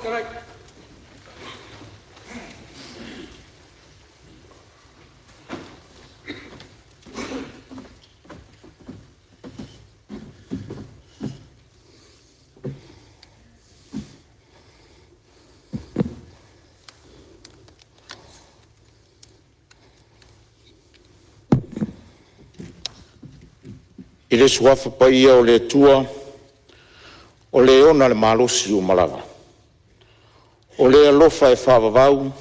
Fetalai. I le Suafa Paia o le Atua, o Le ona le malosi uma lava, o Le alofa e faavavau,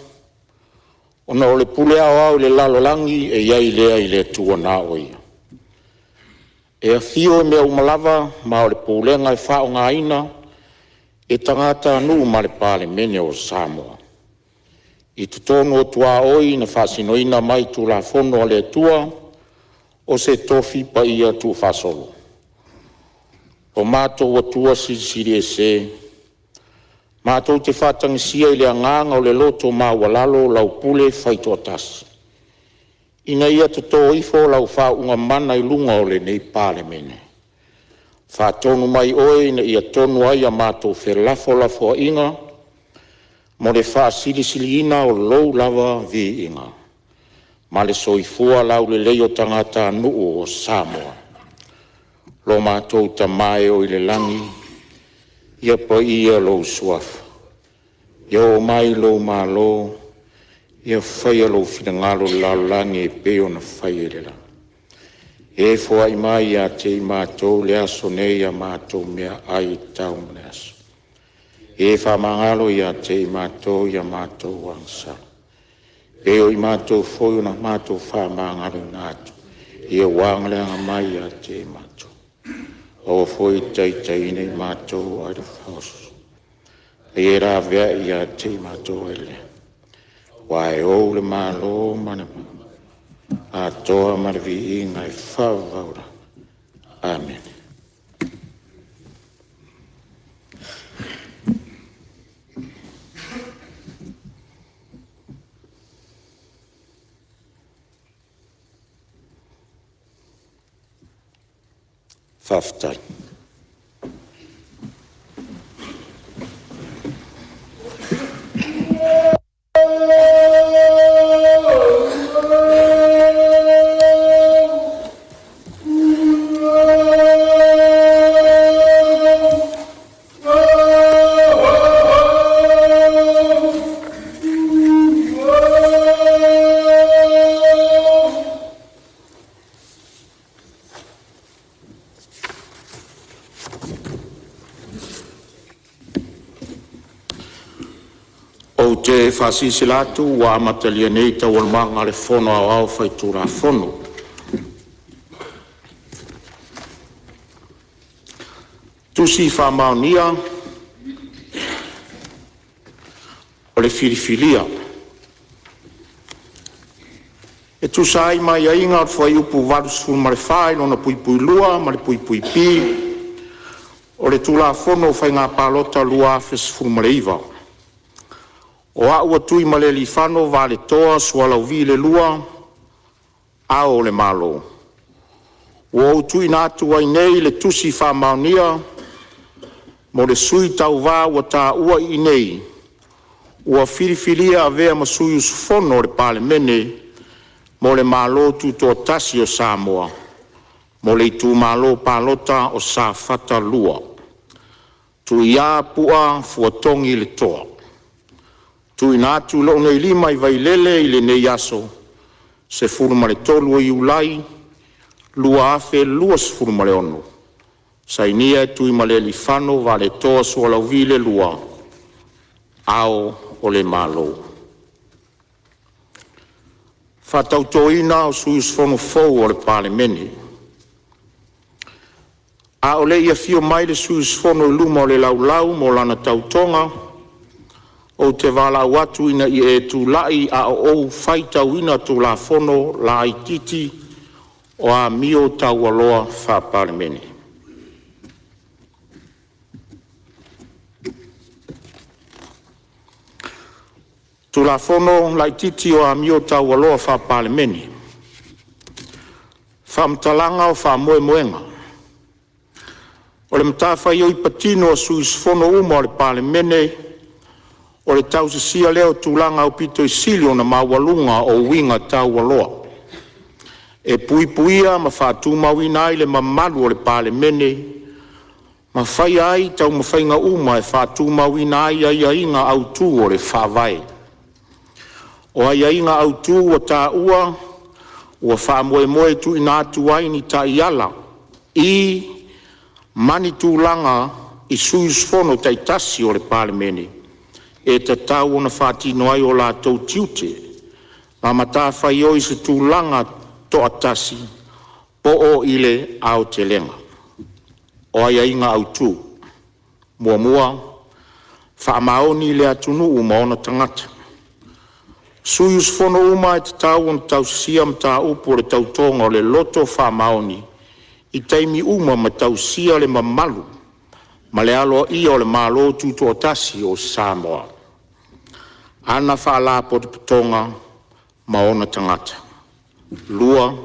ona o le pule aoao i le lalolagi e i ai lea i le Atua na o Ia. E afio i mea uma lava ma o le pulega e faaaogaina e tagatanuu ma le Palemene o Samoa. I totonu o tuaoi na faasinoina mai Tulafono a le Atua o se tofi paia tuufaasolo. O matou Atua Silisili Ese, matou te faatagisia i le agaga o le loto maualalo lau Pule faitoatasi, ina ia toto ifo lau faauuga mana i luga o lenei Palemene. Faatonu mai Oe ina ia tonu ai a matou felafolafoaiga mo le faasilisiliina o Lou lava viiga ma le soifua laulelei o tagatanuu o Samoa. Lo matou Tama e oo i le lagi, ia paia lou Suafa, ia oo mai lou Malo, ia faia lou finagalo i le lalolagi e pei ona faia i le lagi. E foai mai ia te i matou i le aso nei a matou meaai e tatau mo le aso. Ia e faamagalo ia te i matou ia matou agasala, e pei foi o matou foi na matou faamagaloina atu, ia ua agaleaga mai ia te i matou. Aua foi ne i taitaiina i matou ae faaoso, a ia laveai ia te i matou e le, aua e ou le Malo ma le atoa ma le viiga e faavavau. Amene. Faafetai. Ou te faasilasila atu ua amatalia nei Taualumaga a le Fono Aoao Faitulafono. Faamaonia o le Filifilia. E tusa ai ma aiaiga o le Fuaiupu 84(2) ma le (b) o le Tulafono o Faiga Palota 2019, O Au, TUIMALEALIIFANO VALETOA SUALAUVI II, Ao o le Malo, ua ou tuuina atu ai nei le Tusi Faamaonia mo le Sui Tauva ua taua i inei ua filifilia e avea ma sui usufono o le Palemene mo le Malo Tutoatasi o Samoa mo le Itumalo Palota o Safata 2, Tuiaana Puaa Fuatogi Letoa. TUUINA ATU i lou nei lima i Vailele i lenei aso 13 o Iulai 2026. Sainia: Tuimalealiifano Vaaletoa Sualauvi II, Ao o le Malo. Faatautoina o Sui Usufono Fou o le Palemene. A o le i afio mai le sui usufono i luma o le Laulau mo lana tautoga, ou te valaau atu ina ia e tulai a o ou faitauina Tulafono Laitiiti o Amio Taualoa Faa-Palemene. Tulafono o Amio Taualoa Faa-Palemene. Faamatalaga o Faamoemoega O le matafaioi patino a sui usufono uma o le Palemene o le tausisia lea o tulaga aupito sili ona maualuga o uiga taualoa e puipuia ma faatumauina ai le mamalu o le Palemene ma faia ai taumafaiga uma e faatumauina ai aiaiga autu o le Faavae. O aiaiga autu ua taua ua faamoemoe e tuuina atu ai ni taiala i ma ni tulaga i sui usufono taitasi o le Palemene e tatau ona faatino ai o latou tiute ma matafaioi i se tulaga toatasi po o i le aotelega. O aiaiga autu: 1. Faamaoni i le atunuu ma ona tagata. Sui usufono uma e tatau ona tausisia mataupu o le Tautoga o le Loto Faamaoni i taimi uma ma tausisia le mamalu ma le aloaia o le Malo Tutoatasi o Samoa, ana Faalapotopotoga ma ona tagata. 2.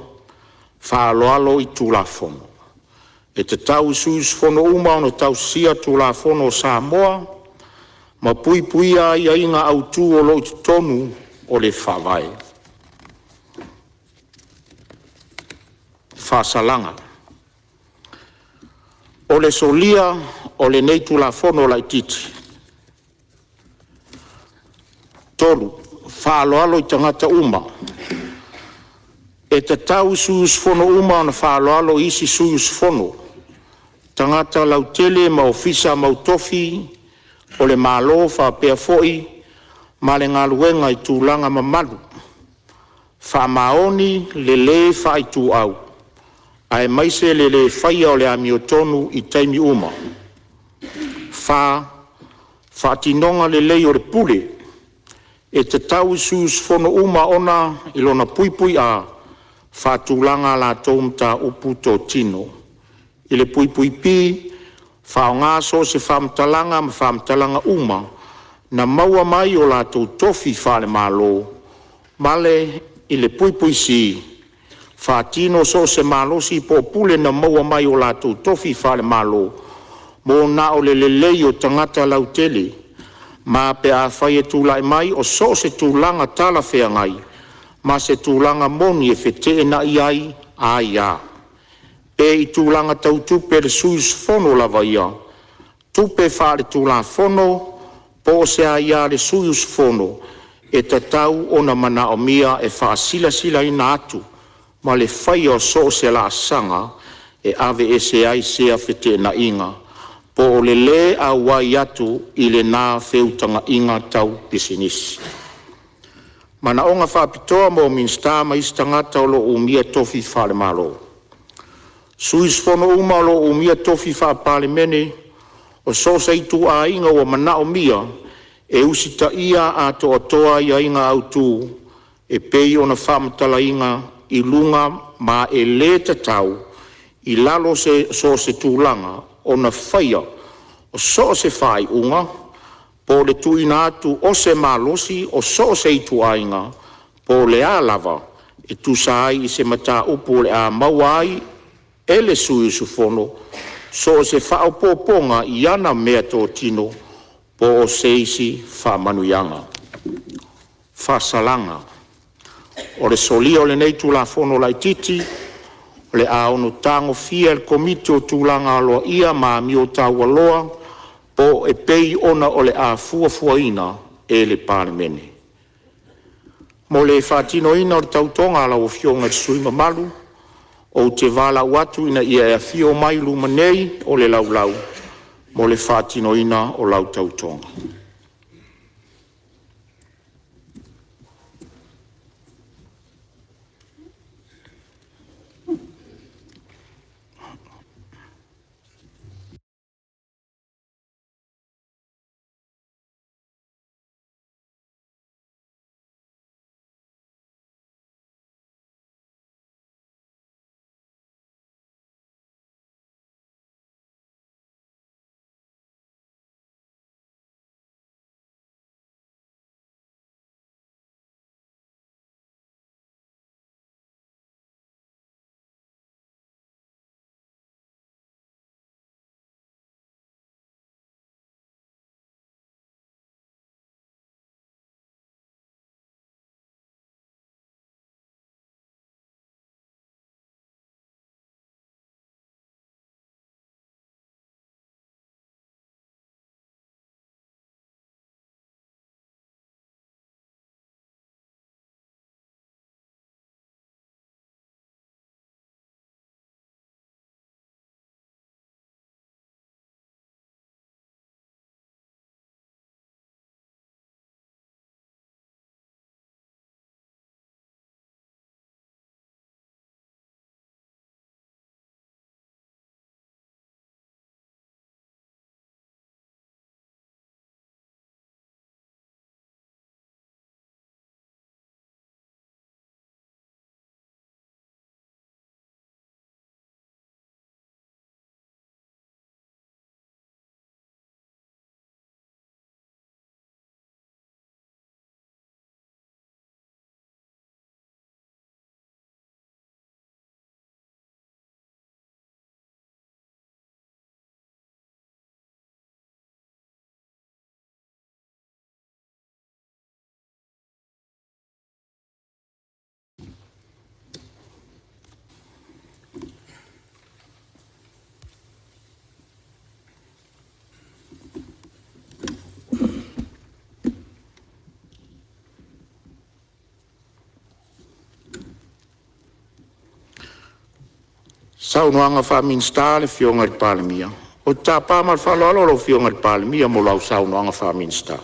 Faaaloalo i Tulafono. E tatau i sui usufono uma ona tausisia Tulafono o Samoa ma puipuia aiaiga autu o lo o i totonu o le Faavae. Faasalaga: O le solia o lenei Tulafono Laititi 3. Faaaloalo i tagata uma. E tatau i sui usufono uma ona faaaloalo i isi sui usufono, tagata lautele ma ofisa mautofi o le Malo faapea foi ma le galuega i tulaga mamalu. Faamaoni le le faaituau aemaise le le faia o le amiotonu i taimi uma. 4. Faatinoga lelei o le pule. E tatau i sui usufono uma ona: (a) Faatulaga a latou mataupu totino. (b) Faaaoga so o se faamatalaga ma faamatalaga uma na maua mai o latou tofi faale-Malo, ma le (c) Faatino so o se malosi po o pule na maua mai o latou tofi faale-Malo mo na o le lelei o tagata lautele, ma pe afai e tulai mai o so o se tulaga talafeagai ma se tulaga moni e feteenai ai aia, pe i tulaga tau tupe a le sui usufono lava ia, tupe faaletulafono po o se aia a le sui usufono e tatau ona manaomia e faasilasilaina atu ma le faia o so o se laasaga e aveese ai sea feteenaiga po o le le auai atu i lena feutagaiga tau pisinisi. Manaoga Faapitoa mo Minisita ma isi Tagata o lo o Umia Tofi Faale-Malo. Sui usufono uma o lo o umia tofi faa-Palemene o so o se ituaiga ua manaomia e usitaia atoatoa aiaiga autu e pei ona faamatalaina i luga, ma e le tatau i lalo o so o se tulaga ona faia so o se faaiuga po o le tuuina atu o se malosi o so o se ituaiga po o le a lava e tusa ai ma se mataupu o le a maua ai e le sui usufono so o se faaopoopoga i ana meatotino po o se isi faamanuiaga. Faasalaga: O le solia o lenei Tulafono Laitiiti o le a ono tagofia e le Komiti o Tulaga Aloaia ma Amio Taualoa e pei ona o le a fuafuaina e le Palemene. Mo le faatinoina o le tautoga a lau Afioga i le sui usufono mamalu, ou te valaau atu ina ia e afio mai i luma nei o le Laulau mo le faatinoina o lau Tautoga. Saunoaga Faa-Minisita, o le Afioga i le Palemia. Ou te tapa ma le faaaloalo lau Afioga i le Palemia mo lau saunoaga faa-Minisita.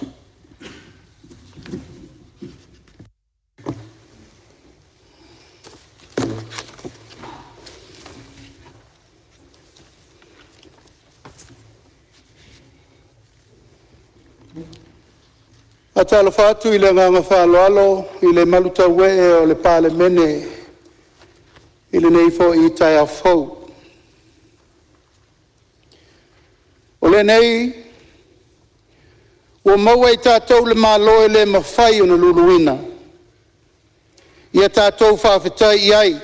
Faatalofa atu i le agaga faaaloalo i le malutauee o le Palemene i lenei foi taeao fou. O lenei ua maua e i tatou le malo e le mafai ona luluina, ia tatou faafetai i ai,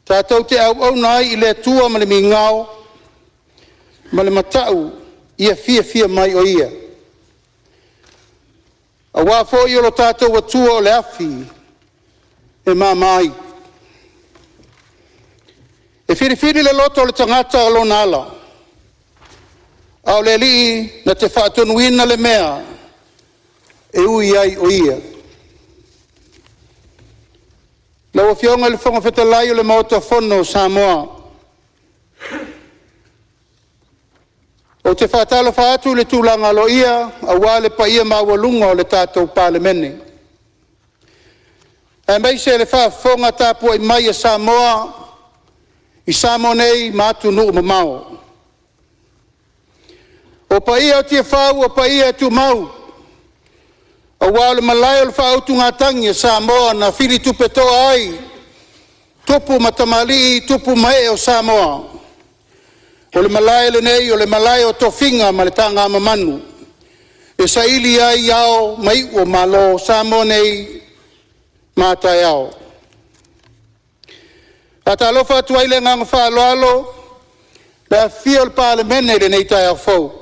tatou te auauna ai i le Atua ma le migao ma le matau ia fiafia mai oe Ia, aua foi o lo tatou Atua o le afi e mama ai. E filifili le loto o le tagata lona ala, a o le Alii na te faatonuina le mea e ui ai o ia. Lau Afioga i le Fofoga Fetalai o le Maota Fono o Samoa, ou te faatalofa atu i le tulaga aloaia aua le paia maualuga o le tatou Palemene, aemaise le faafofoga tapuai mai a Samoa i Samoa nei ma atunuu mamao. O paia o o paia e tumau, aua o le malae o le faautugatagi a Samoa na filitupetoa ai tupu ma tamalii, tupu ma ee o Samoa. O le malae lenei o le malae o tofiga ma le tagamamanu e saili ai ao ma iu o Malo o Samoa nei ma a taeao. E faatalofa atu ai i le agaga faaaloalo i le afifio o le Palemene i lenei taeao fou,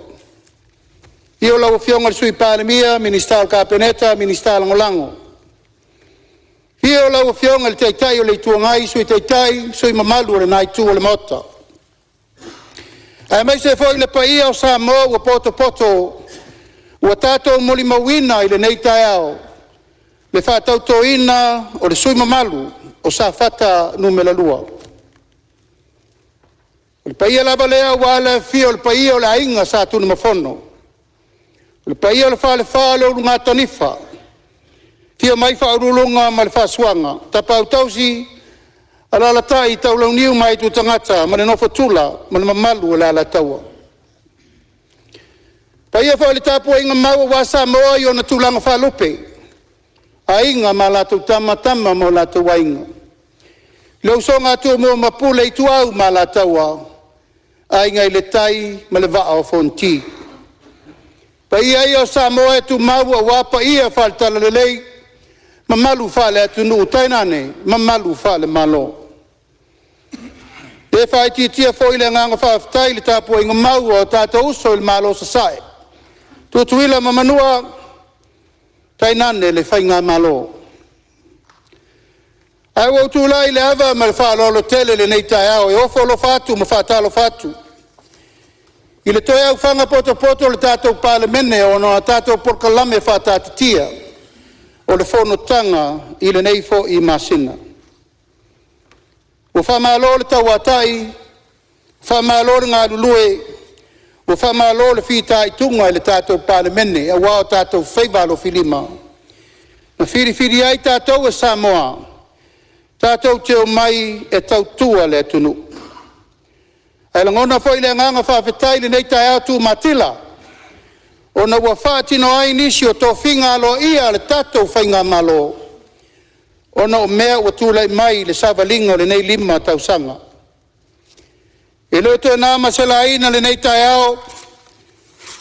afio lau Afioga i le Sui Palemia, Minisita o le Kapeneta, Minisita Lagolago. Afio lau Afioga i le Taitai o le Itu Agai, Sui Taitai ma sui usufono mamalu o lena Itu o le Maota, aemaise foi le paia o Samoa ua potopoto ua tatou molimauina i lenei taeao le faatautoina o le sui usufono mamalu o Safata 2. O le paia lava lea aua le afifio o le paia o le Aiga Sa Tunumafono, le paia o le Falefa o le Ulugatanifa, afio mai Faauluuluga ma le Faasuaga, Tapaau tausi, alaalatai Taulauniu ma Aitutagata ma le Nofoatula ma le mamalu o le Alataua. E paia foi i le tapuaiga mau aua Samoa i ona tulaga faalupe, Aiga ma latou Tama, Tama ma o latou Aiga, le usoga a Tumua ma Pule, Ituau ma Alataua, Aiga i le Tai ma le Vaa o Fonoti. Paia ia o Samoa e tumau aua paia faale-Talalelei, mamalu faale-Atunuu tainane mamalu faale-Malo. E le faaitiitia foi le agaga faafetai i le tapuaiga mau a o tatou uso i le Malo Sasae, Tutuila ma Manua, tainane le Faigamalo. Ae ua ou tulai i le ava ma le faaaloalo tele i lenei taeao e ofo alofa atu ma faatalofa atu i le toe aofaga potopoto o le tatou Palemene ona o tatou polokalame faataatitia o le fonotaga i lenei foi masina. Ua faamalo le tauatai, faamalo le galulue, ua faamalo le fitaituga i le tatou Palemene aua o tatou faiva alofilima na filifili ai tatou e Samoa tatou te omai e tautua le atunuu. Ae lagona foi le agaga faafetai i lenei taeao tumatila ona ua faatino ai nisi o tofiga aloaia a le tatou faigamalo ona o mea ua tulai mai i le savaliga o lenei 5 tausaga. E le o toe na ma se laina lenei taeao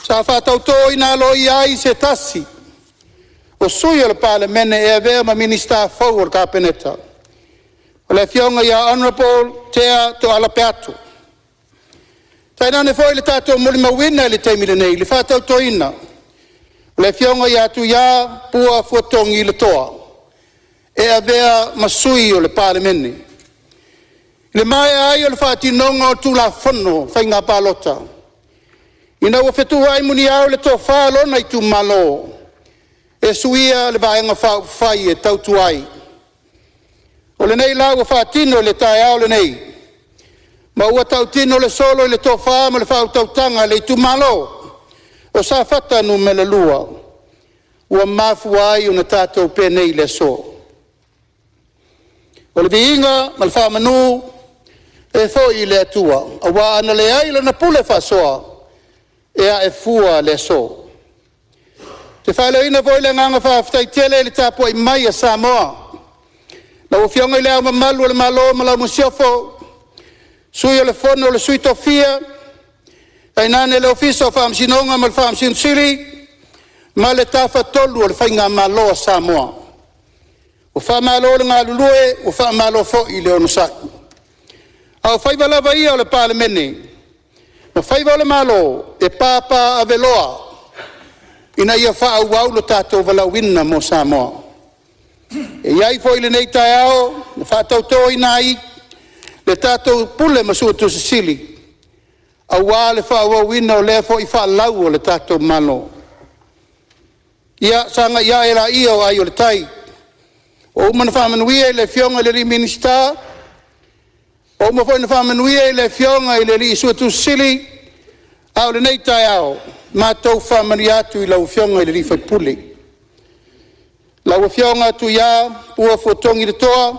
sa faatautoina aloaia ai se tasi o sui o le Palemene e avea ma Minisita fou o le Kapeneta, o le Afioga ia Honourable Tea Tooala Peato. Tainane foi le tatou molimauina i le taimi lenei i le faatautoina o le Afioga ia Tuia Pua Fuatogi Letoa e avea ma sui o le Palemene. I le maea ai o le faatinoga o Tulafono o Faiga Palota, ina ua fetuuai muniao le tofa a lona itumalo e suia le Vaega Faaupufai e Tautua ai. O lenei la ua faatino i le taeao lenei, Ma ua tautino le solo i le tofa ma le faautautaga a le itumalo o Safata 2 ua mafua ai ona tatou penei i le aso. O le viiga ma le faamanu e foi i le Atua, aua a na leai Lana pule faasoa, e ae fua le aso. Ou te faaleoina foi le agaga faafetai tele i le tapuai mai a Samoa, lau Afioga i Le Ao Mamalu o le Malo ma lau Masiofo, Sui o le Fono a Sui Tofia, tainane le Ofisa o Faamasinoga ma le Faamasino Sili, ma le Tafatolu o le Faigamalo a Samoa. Ua faamalo le galulue, ua faamalo foi le onosai. A o faiva lava ia o le Palemene ma faiva o le Malo, e papaaveloa ina ia faaauau lo tatou valaauina mo Samoa. E i ai foi i lenei taeao na faatautoina ai le tatou Pule ma Suetusi Sili aua le faaauauina o lea foi faalau o le tatou Malo. Ia sagai ae laia o ai o le tai, ua uma ona faamanuia i le Afioga i le Minisita, ua uma foi ona faamanuia i le Afioga i le Suetusi Sili, a o lenei taeao, matou faamanuia atu i lau Afioga i le sui usufono, lau Afioga Tui'a Pua Togi le Toa,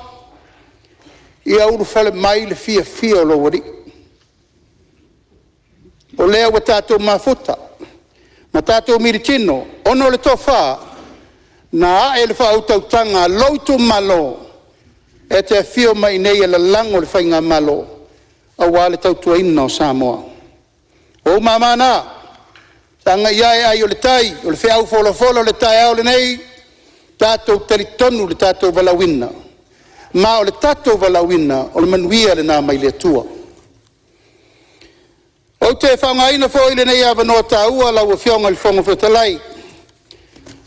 ia ulufale mai le fiafia o lou alii, o lea ua tatou mafuta ma tatou militino ona o le tofa na ae i le faautautaga a lou itumalo e te afio mai i inei e lalago le faigamalo aua le tautuaina o Samoa. O ou mama na, sagai ane ai o le tai, o le feau folafola o le taeao lenei, tatou talitonu i le tatou valaauina, ma o le tatou valaauina o le manuia lena mai le Atua. Ou te faaaogaina foi lenei avanoa taua lau Afioga i le Fofoga Fetalai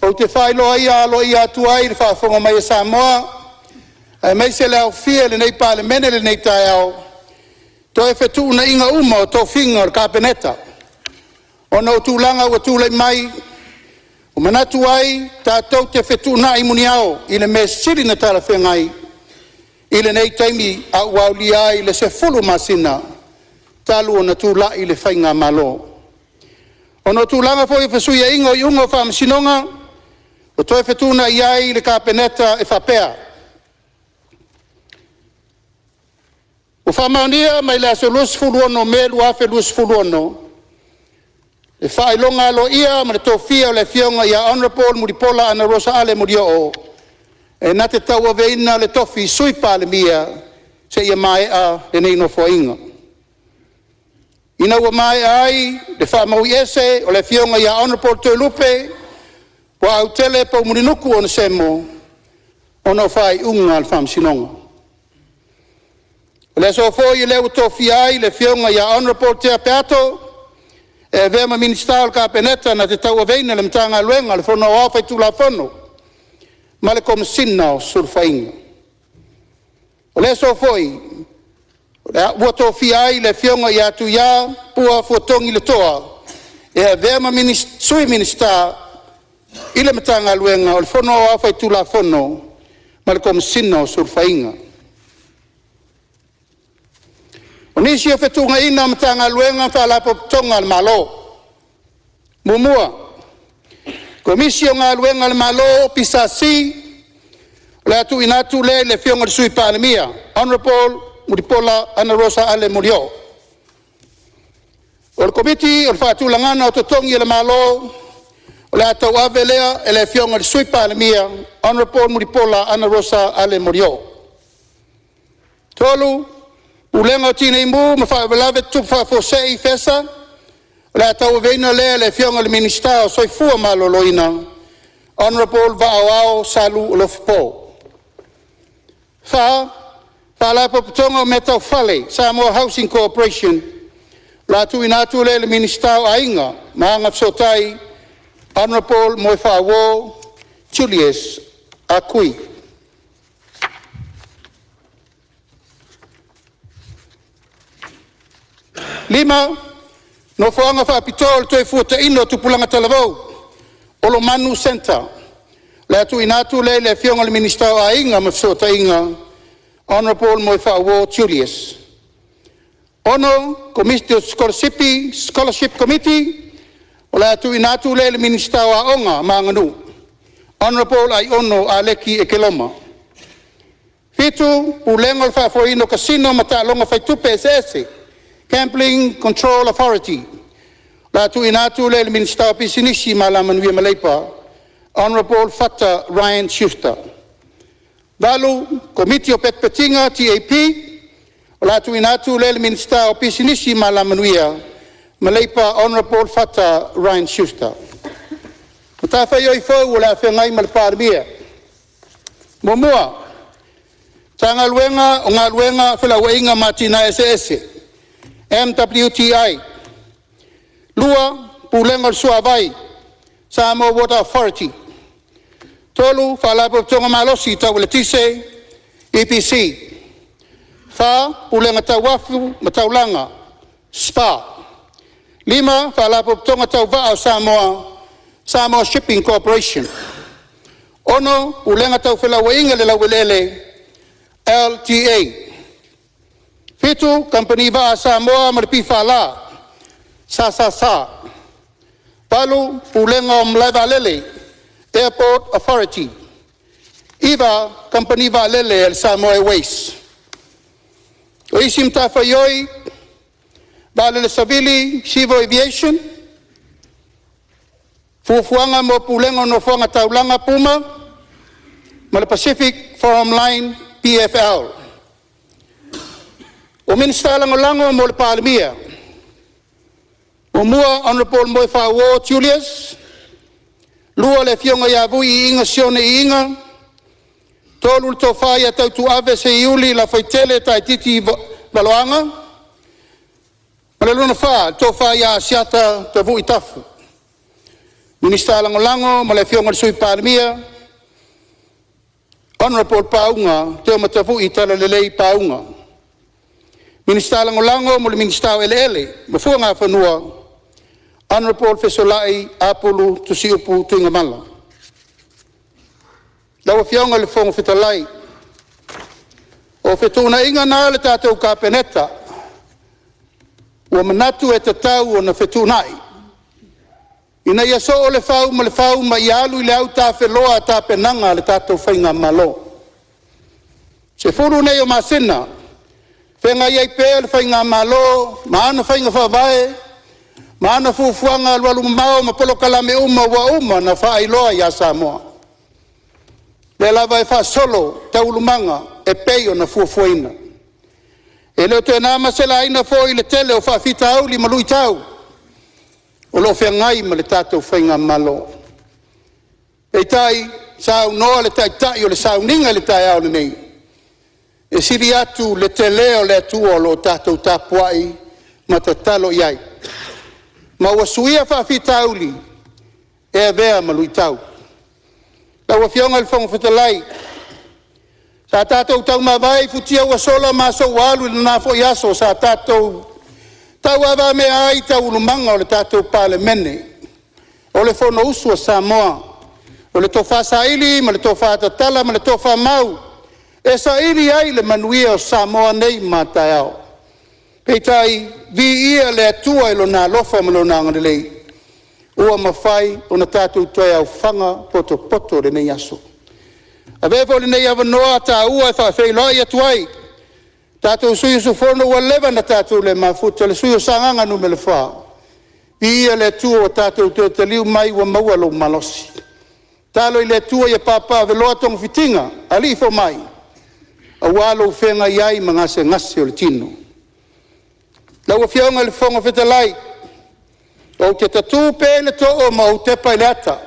ou te faailoa aloaia atu ai i le faafofoga mai a Samoa aemaise le aofia i lenei Palemene i lenei taeao, toe fetuunaiga uma o tofiga o le Kapeneta ona o tulaga ua tulai mai, ua manatu ai tatou te fetuunai muniao i le mea e sili ona talafeagai i lenei taimi a ua aulia ai le 10 masina talu ona tulai le faigamalo. Ona o tulaga foi o fesuiaiga o iuga o faamasinoga, ua toe fetuunai ai le Kapeneta e faapea: Ua faamaonia mai le aso 26 Me 2026 le faailoga aloaia ma le tofia o le Afioga ia Honorable Mulipola Anarosa Ale Molioo e na te tauaveina le tofi Sui Palemia seia maea lenei Nofoaiga. Ina ua maea ai le faamaui ese o le Afioga ia Honorable Toelupe Puaautele Poumulinuku Onesemo ona o faaiuga a le Faamasinoga. O le aso foi lea ua tofia ai le Afioga ia Honorable Tea Peato e avea ma Minisita o le Kapeneta na te tauaveina le Matagaluega o le Fono Aoao Faitulafono ma le Komesina o Sulufaiga. O le aso foi ua tofia ai le Afioga ia Tui'a Pua Fuatogi Letoa e avea ma Sui Minisita i le Matagaluega o le Fono Aoao Faitulafono ma le Komesina o Sulufaiga. O nisi o fetuunaiga o Matagaluega ma Faalapotopotoga a le Malo: 1. Komisi o Galuega a le Malo PSC o le a tuuina atu lea i le Afioga i le Sui Palemia, Honorable Mulipola Anarosa Ale Molioo. O le Komiti o le Faatulagaga o Totogi a le Malo o le a tauave lea e le Afioga i le Sui Palemia, Honorable Mulipola Anarosa Ale Molioo. 3. Pulega o Tinei Mu ma Faalavelave Tutupu Faafuasei Fesa, o le a tauaveina lea e le Afioga i le Minisita o le Soifua Maloloina, Honorable Vaa o Saleulu Alofi Paul. 4. Faalapotopotoga o Mea Tau Fale Samoa Housing Corporation, o le a tuuina atu lea i le Minisita o Aiga ma Agafesootai Honorable Moefaauo Julius Ah Kui. 5. Nofoaga Faapitoa o le Toefuataiga o Tupulaga Talavou, Olomanu Centre. O le a tuuina atu lea i le Afioga i le Minisita o Aiga ma Fesootaiga, Honorable Moefaauo Julius. 6. Komiti o Sikolasipi Scholarship Committee, o le a tuuina atu lea i le Minisita o Aoga ma Aganuu, Honorable Aiono Aleki Ekeloma. 7. Pulega o le Faafoeina o Casino ma Taaloga Fai Tupe Eseese, Gambling Control Authority, o le a tuuina atu lea i le Minisita o Pisinisi Alamanuia ma Leipa, Honorable Fata Ryan Schuster. 8. Komiti o Petipetiga TAP, o le a tuuina atu lea i le Minisita o Pisinisi Alamanuia ma Leipa, Honorable Fata Ryan Schuster. Matafaioi fou o le a feagai ma le Palemia: 1. Matagaluega o Galuega, Felauaiga ma Atinae Eseese MWTI. 2. Pulega o le Suavai Samoa Water Authority. 3. Faalapotopotoga Malosi Tau Eletise EPC. 4. Pulega Tau Uafu ma Taulaga SPA. 5. Faalapotopotoga Tau Vaa o Samoa Samoa Shipping Corporation. 6. Pulega Tau Felauaiga i le Laueleele LTA. 7. Kamupani Vaa a Samoa ma le PFL SSS. 8. Pulega o Malae Vaalele Airport Authority. 9. Kamupani Vaalele a le Samoa Airways. O isi matafaioi Vaalele Savili Civil Aviation, Fuafuaga mo Pulega o Nofoaga Taulaga PUMA ma le Pacific Forum Line PFL. O Minisita Lagolago mo le Palemia: 1. Hon Moefaauo Julius. 2. Afioga Vui Iiga Sione Iiga. 3. Tofa TAUTUAVE Seiuli Lafaitele Taititi Valoaga ma le 4. Tofa Asiata Tavui Tafu. Minisita Lagolago o le Afioga i le Sui Palemia, Honorable Pauga Teomatavui Talalelei Pauga. Minisita Lagolago mo le Minisita o Eleele ma Fuagafanua, Honorable Fesolai Apulu Tusiupu Tuigamala. Lau Afioga i le Fofoga Fetalai, o fetuunaiga na a le tatou Kapeneta ua manatu e tatau ona fetuunai, ina ia soo le fau ma le fau ma ia alu i le autafeloa tapenaga a le tatou faigamalo. 10 nei o masina feagai ai pea le faigamalo ma ana faiga faavae ma ana fuafuaga alualumamao ma polokalame uma ua uma ona faailoa ia Samoa. O lea lava e faasolo taualumaga e pei ona fuafuaina. E le o toe na ma se laina foi le tele o faafitauli ma luitau o lo o feagai ma le tatou faigamalo. Peitai, saunoa le Taitai o le sauniga i le taeao lenei, e sili atu le tele o le Atua o lo o tatou tapuai ma tatalo i ai, ma ua suia faafitauli e avea ma luitau. Lau Afioga i le Fofoga Fetalai, sa tatou taumavae i futia ua sola ma aso ua alu i lena foi aso sa tatou tauavamea ai taualumaga o le tatou Palemene, o le Fonousu a Samoa. O le tofa saili ma le tofa tatala ma le tofa mau e saili ai le manuia o Samoa nei ma a taeao. Peitai, viia le Atua i Lona alofa ma Lona agalelei ua mafai ona tatou toe aofaga potopoto i lenei aso. Avea foi lenei avanoa taua e faafeiloai atu ai i tatou sui usufono ua leva ona tatou le mafuta, le sui usufono mo Sagaga 4, viia le Atua ua tatou toe taliu mai ua maua lou malosi. Tatalo i le Atua ia papaaveloa togafitiga a alii fomai aua lou feagai ai ma gasegase o le tino. Lau Afioga i le Fofoga Fetalai, ou te tatu pea i le too ma ou tepa i le ata,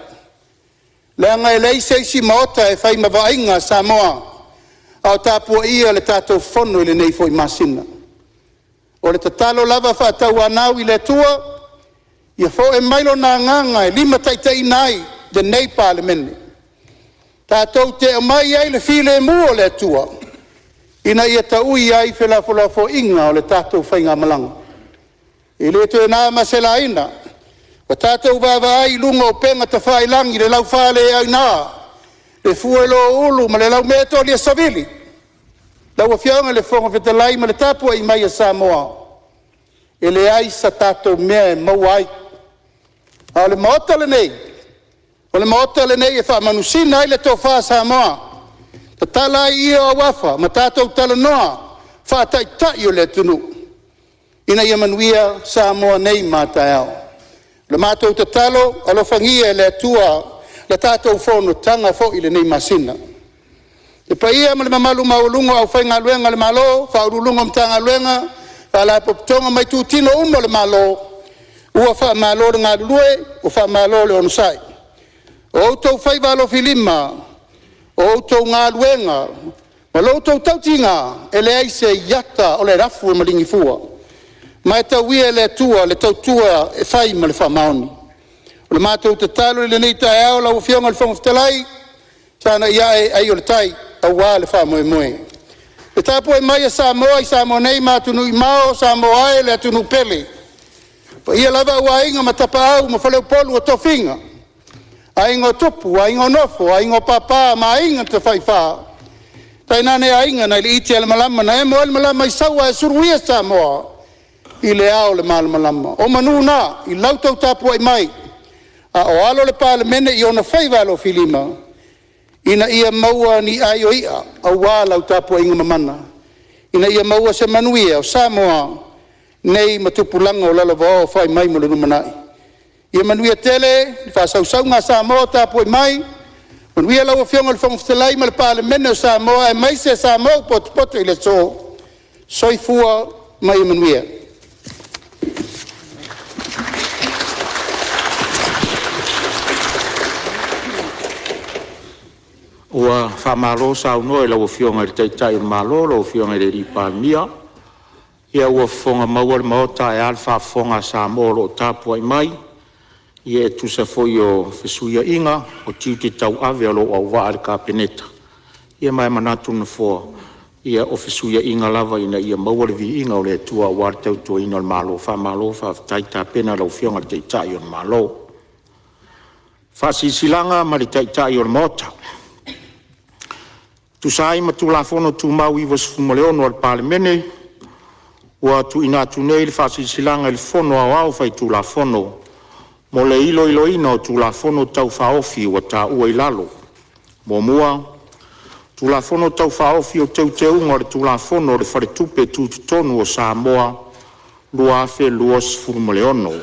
leaga e leai se isi Maota e fai ma vaaiga a Samoa a o tapuaia le tatou Fono i lenei foi masina. O le tatalo lava faatauanau i le Atua, ia foai mai Lona Agaga e limataitaiina ai lenei Palemene, tatou te aumai ai le filemu o le Atua ina ia taui ai felafolafoaiga a le tatou faigamalaga. E le toe na ma se laina, ua tatou vaavaai i luga o upega tafailagi i le laufaleaina, le fuelō-ulu ma le laumea-tolia savili. Lau Afioga i le Fofoga Fetalai ma le tapuai mai a Samoa, E leai sa tatou mea e maua ai, a o le Maota lenei, o le Maota lenei e faamanusina ai le tofa a Samoa, tatala ai ie o auafa ma tatou talanoa faa-Taitai o le atunuu ina ia manuia Samoa nei ma a taeao. O le matou tatalo, alofagia e le Atua le tatou fonotaga foi i lenei masina. Le paia ma le mamalu maualuga o le aufaigaluega a le Malo, Ofisa Sili o Pulega o Matagaluega, Faalapotopotoga ma itutino uma o le Malo, ua faamalo le galulue, ua faamalo le onosai. O outou faiva alofilima o outou galuega ma lo outou tautiga, e leai se iata o le afu e maligi fua, ma e tauia e le Atua le tautua e fai ma le faamaoni. O le matou tatalo i lenei taeao lau Afioga i le Fofoga Fetalai, sagai ane ai o le tai aua le faamoemoe. Le tapuai mai a Samoa i Samoa nei ma atunuu e mamao, Samoa e le atunuu pele, o paia lava aua Aiga ma Tapaau ma Faleupolu o tofiga, Aiga o Tupu, Aiga o Nofo, Aiga o Papa ma Aiga na Tafaifa, tainane Aiga nai le iti a le malama na emo ai le malama i Saua ae suluia Samoa i le ao o le malamalama. O manu na i lau tau tapuai mai a o alo le Palemene i ona faiva alofilima ina ia maua ni ai o i'a aua lau tapuaiga mamana ina ia maua se manuia o Samoa nei ma tupulaga o lalovaoa fai mai mo le lumanai. Ia manuia tele le faasausauga a Samoa o tapuai mai, manuia lau Afioga i le Fofoga Fetalai ma le Palemene o Samoa aemaise Samoa ua potopoto i le aso. Soifua ma ia manuia. Ua faamalo saunoa i lau Afioga i le Taitai o le Malo lau Afioga i le Palemia. Ia ua fofoga maua le Maota ae a le faafofoga a Samoa o lo o tapuai mai e tusa foi o fesuiaiga o tiute tauave o lou auvaa i le Kapeneta. Ia ma e manatu le Nofoa, ia o fesuiaiga lava ina ia maua le viiga o le Atua aua le tautuaina o le Malo. Faamalo faafetai tapena i lau Afioga i le Taitai o le Malo. Taitai o le Maota. E tusa ai ma Tulafono Tumau 96 a le Palemene, ua tuuina atu nei le Faasilasilaga i le Fono Aoao Faitulafono mo le iloiloina o Tulafono Tau Faaofi ua taua i lalo: 1. Tulafono Tau Faaofi o Teuteuga o le Tulafono o le Faletupe Tutotonu o Samoa 2026.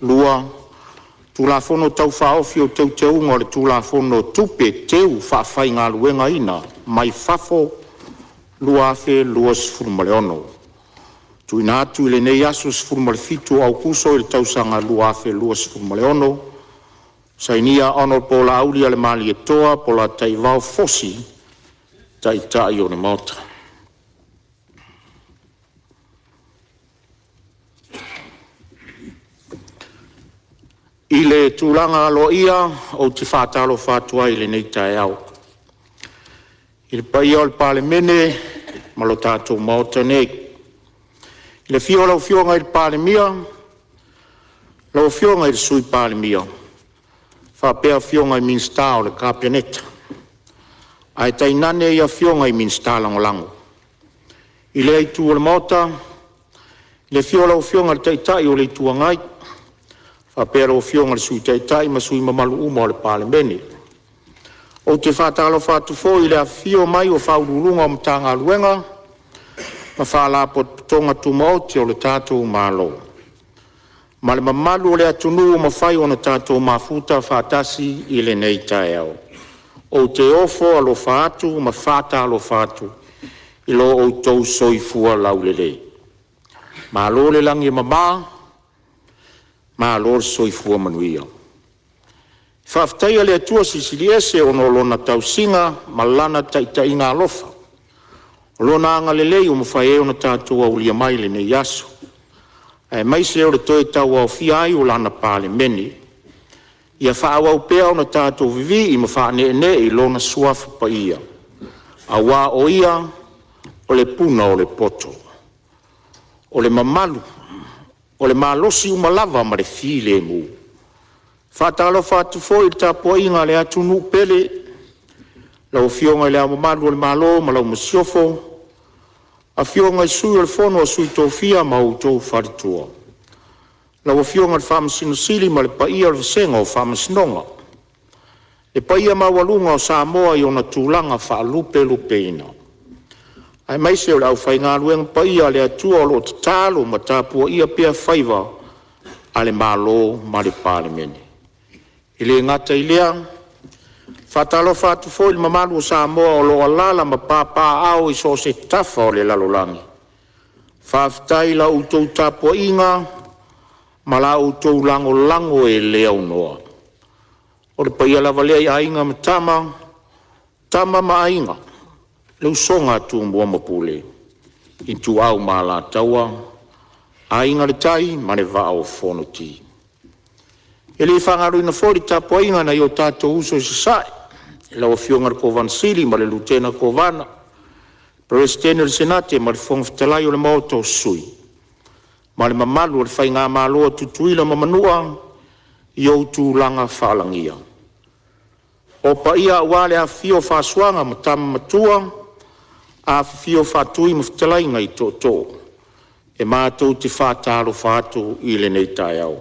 2. Tulafono Tau Faaofi o Teuteuga o le Tulafono o Tupe Teufaafaigaluegaina mai Fafo 2026. TUUINA ATU i lenei aso 17 o Aokuso tausaga 2026. Sainia: Hon Laaulialemalietoa Polataivao Fosi, Taitai o le Maota. I le tulaga aloaia ou te faatalofa atu ai i lenei taeao i le paia o le Palemene ma le tatou Maota nei, i le afio o lau Afioga i le Palemia, lau Afioga i le Sui Palemia faapea Afioga i Minisita o le Kapeneta ae tainane Afioga i Minisita Lagolago. I lea itu o le Maota, i le afio o lau Afioga i le Taitai o le Itu Agai faapea lau Afioga i le Sui Taitai ma sui usufono mamalu uma o le Palemene. Ou te faatalofa atu foi i le afifio mai o Ofisa Sili o Pulega o Matagaluega ma Faalapotopotoga Tumaoti a le tatou Malo ma le mamalu o le atunuu ua mafai ona tatou mafuta faatasi i lenei taeao. Ou te ofo alofa atu ma faatalofa atu i lo outou soifua laulelei. Malo le lagi e mama, malo le soifua manuia. E faafetaia le Atua Silisili Ese ona o Lona tausiga ma Lana taitaiga alofa, o Lona agalelei ua mafai ai ona tatou aulia mai lenei aso, aemaise o le toe tauaofia ai o Lana Palemene. Ia faaauau pea ona tatou vivii ma faaneenee i Lona Suafa Paia, aua o Ia o le puna o le poto, o le mamalu, o le malosi uma lava ma le filemu. E faatalofa atu foi i le tapuaiga a le atunuu pele, lau Afioga i Le Ao Mamalu o le Malo ma lau Masiofo, Afioga i le Sui o le Fono a Sui Tofia ma lou faletua, lau Afioga i le Faamasino Sili ma le paia o le Vasega o Faamasinoga. Le paia maualuga o Samoa i ona tulaga faalupelupeina, aemaise o le aufaigaluega paia a le Atua o lo o tatalo ma tapuaia pea faiva a le Malo ma le Palemene. E le gata i lea, e faatalofa atu foi i le mamalu o Samoa o lo o alaala ma papaaao i so o se tafa o le lalolagi. Faafetai i la outou tapuaiga ma la outou lagolago e le aunoa. O le paia lava lea i Aiga ma Tama, o Tama ma Aiga, le usoga a Tumua ma Pule, Ituau ma Alataua, Aiga i le Tai ma le Vaa o Fonoti. E le faagaloina foi le tapuaiga a nai o tatou uso i Sasae, lau Afioga i le Kovana Sili ma le Lutena Kovana, Peresetene o le Senate ma le Fofoga Fetalai o le Maota o Sui, ma le mamalu o le Faigamalo a Tutuila ma Manua i ou tulaga faalagia. O paia aua le afifio o Fasuaga ma Tama Matua, afifio Faatui ma fetalaiga i Tootoo, e matou te faatalofa atu i lenei taeao.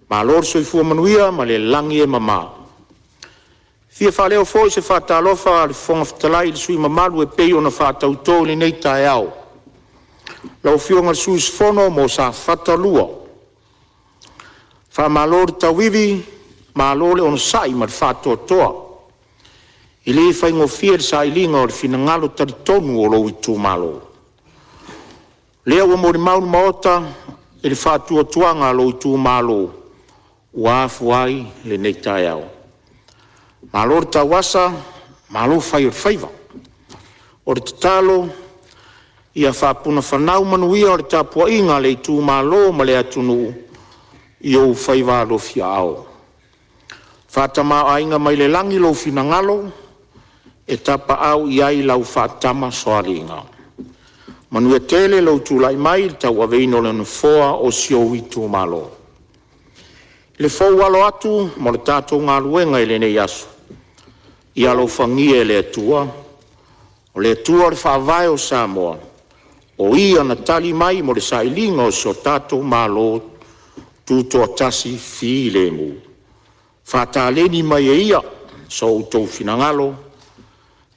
Malo le soifua manuia ma le lagi e mama. E fia faaleo foi se faatalofa a le Fofoga Fetalai i sui usufono mamalu e pei ona faatauto i lenei taeao: Lau Afioga i le sui usufono mo Safata 2, faamalo le tauivi, malo le onosai ma le faatoatoa. E le faigofie le sailiga o le finagalo talitonu o lou itumalo, o lea ua molimau le Maota i le faatuatuaga o lou itumalo ua afua ai lenei taeao. Malo le tauasa malo fai o le faiva. O le tatalo ia faapunafanau manuia o le tapuaiga a le itumalo ma le atunuu i ou faiva alofiaao. Faatamaoaiga mai le lagi lou finagalo e tapaau i ai lau faatamasoaliiga. Manuia tele lou tulai mai i le tauaveina o le Nofoa o si ou itumalo. I le fou alo atu ma le tatou galuega i lenei aso, ia alofagia e le Atua, o le Atua o le faavae o Samoa, o Ia na tali mai mo le sailiga o si o tatou Malo Tutoatasi filemu. Faataleni mai e Ia so outou finagalo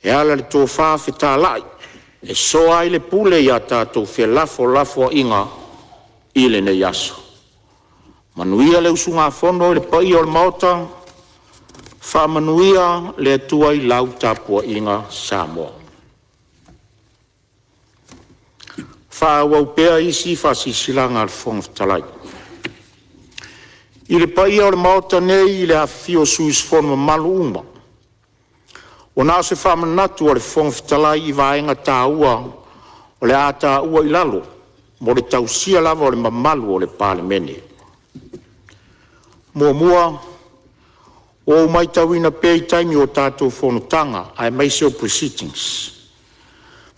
e ala i le tofa fetalai e soa ai le pule ia tatou felafolafoaiga i lenei aso. Manuia le usugafono i le paia o le Maota, faamanuia le Atua i lau tapuaiga Samoa. Faaauau pea isi a le Fofoga Fetalai. I le paia o le Maota nei i le afifio o sui usufono mamalu uma, ua na o se faamanatu a le Fofoga Fetalai i vaega taua o le a taua i lalo mo le tausia lava o le mamalu o le Palemene. 1. Ua ou matauina pea i taimi o tatou fonotaga aemaise o Pre-sittings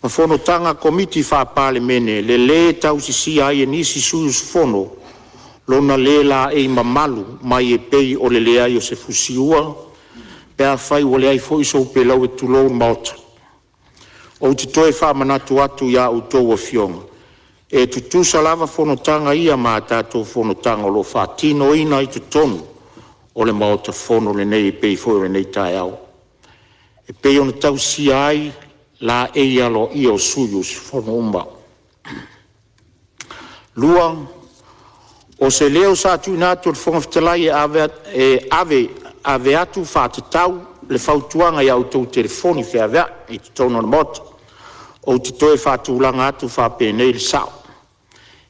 ma fonotaga a Komiti Faa-Palemene le lē tausisia ai e nisi sui usufono lona le laei mamalu mai e pei o le leai o se fusiua pe afai ua leai foi sou peleue tulou le Maota. Ou te toe faamanatu atu i a outou afioga, e tutusa lava fonotaga ia ma a tatou fonotaga o lo o faatinoina i totonu o le Maota Fono lenei e pei foi o lenei taeao, e pei ona tausisia ai laei aloaia o sui usufono uma. 2. O se leo sa tuuina atu e le Fofoga Fetalai e ave atu faatatau le fautuaga i a outou telefoni feaveai i totonu o le Maota. Ou te toe faatulaga atu faapenei le sao.